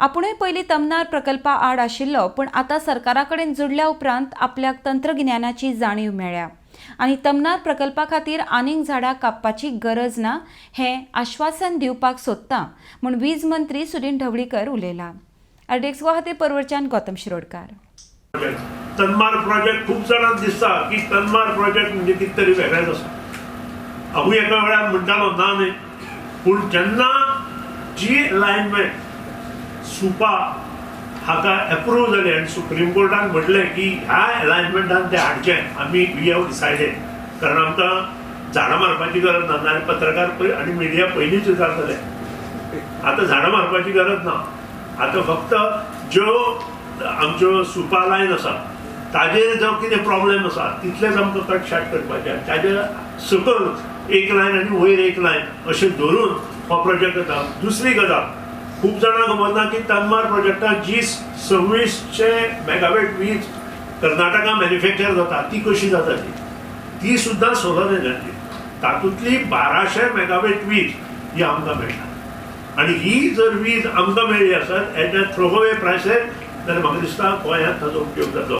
आपुणूय पयलीं तमनार प्रकल्पा आड आशिल्लो, पूण आतां सरकारा कडेन जुडल्या उपरांत आपल्याक तंत्रगिन्यानाची जाणीव मेळ्ळ्या आनी तमनार प्रकल्पा खातीर आनीक झाडां कापपाची गरज ना हें आश्वासन दिवपाक सोदता म्हूण वीज मंत्री सुदिन ढवळीकर उलयला. आरडीएक्स गोवा खातीर परवरच्यान गौतम शिरोडकार. तन्मार प्रोजेक्ट खूब जाणांक दिसता की तन्मार प्रोजेक्ट म्हणजे कितें तरी वेगळेंच आसा. हांवूय एका वेळार म्हणटालो ना न्हय, पूण जेन्ना जी अलायनमेंट सुपा हाका एप्रूव जाली आनी सुप्रीम कोर्टान म्हटलें की ह्या अलायनमेंटान तें हाडचें, आमी we have decided, कारण आमकां झाडां मारपाची गरज ना. नाजाल्यार पत्रकार आनी मिडिया पयलींच विचारतले, आतां झाडां मारपाची गरज ना, आतां फक्त ज्यो आमच्यो सुपा लायन आसा ताजेर जो कितें प्रॉब्लेम आसा तितलेच आमकां कट शार्ट करपाचें आनी ताजे सकयल एक लायन आनी वयर एक लायन अशें धरून हो प्रोजेक्ट जाता. दुसरी गजाल, खूब जाणांक खबर ना की तन्मार प्रोजेक्टान जी 2600 मेगावेट वीज कर्नाटका मॅन्युफॅक्चर जाता ती कशी जाता ती सुद्दां सोलर एनर्जी, तातूंतली 1200 मेगावेट वीज ही आमकां मेळटा आनी ही जर वीज आमकां मेळ्ळी आसत एट अ थ्रो अवे प्रायसेर जाल्यार म्हाका दिसता गोंयांत ताचो उपयोग जातलो.